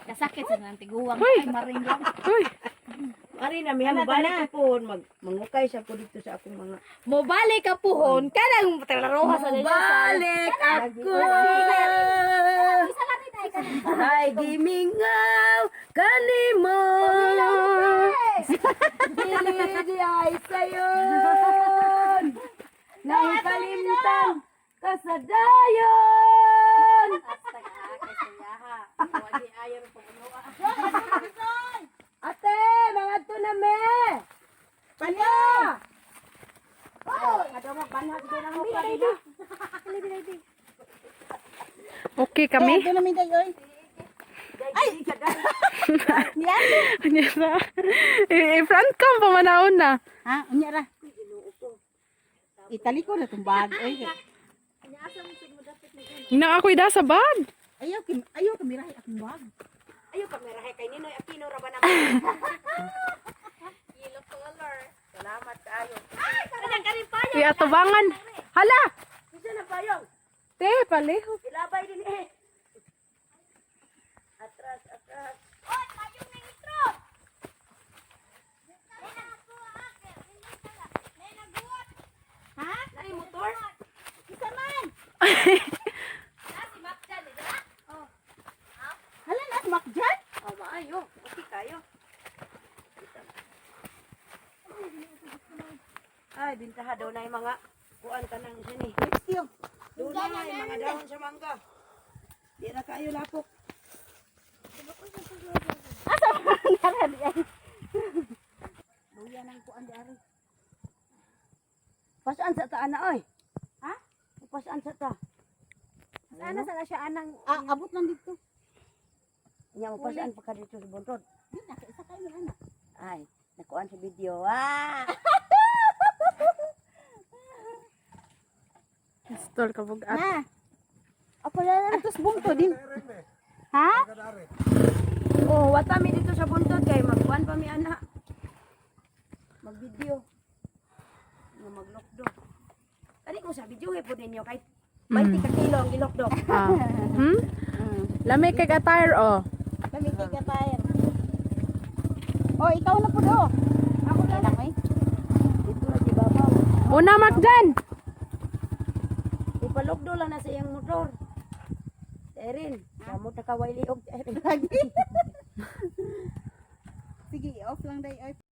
Kasakit sa nang tiguwang. Uy! Ay, maring lang. Uy! Ari na miha mobalik ko mag mangukay sa ko dito sa akong mga Mobalik ka puhon. Kanang talaroha sa nila. Balik ako. Ay gimingaw kanimo. Dili di ay sayon. Nahikalimtan kasadayon. Ate, mga to na me. Panya. Okay kami. Ito namin tayo, oy. Unya sa. I-front cam pa manaon na. Ha? Unya ra. Itali ko na itong bag. Oy. Na ako'y da sa bag. Ayaw, kim, ayaw kamirahi akong bag. Ayo kamerahe kay Ninoy Aquino ra ba naman? Yellow color. Salamat kaayo. Iatubangan. Hala! Isa na payong. Te, paleho. Ilabay din eh. Atras, atras. Oy, payong ng intro. Ha? Nay motor. Isa man. Hala na, makjan. Oh, maayo. Okay kayo. Ay, bintaha daw na yung mga kuan ka ng sini. Next yung. Doon na yung mga dahon sa mangga. Di na kayo lapok. Asa man nara di ay. Luya nang kuan di ari. Pasaan sa ta ana oy? Ha? Pasaan sa ta? Sana sa siya anang Ah, abot lang dito. Nya mo pasaan pa ka dito sa buntod. Di na kay isa kayo man ana. Ay, nakuan sa video. Ah! Pistol ka bugat. Na. Ako na. Atos bungto din. Ha? Oh, wata mi dito sa buntod kay magkuan pa mi ana. Mag-video. Nga maglokdo. Kani ko sa video eh po ninyo kay 20 ka kilo ang gilokdok. Ah. Lami kay attire oh. Kami kay katayer. Oh, ikaw na po do. Ako na lang eh. Dito ra si babaw. Una makjan. Ipalokdo lang na sa iyang motor. Erin, kamot na kaway liog. Erin. Sige, off lang day. Oy.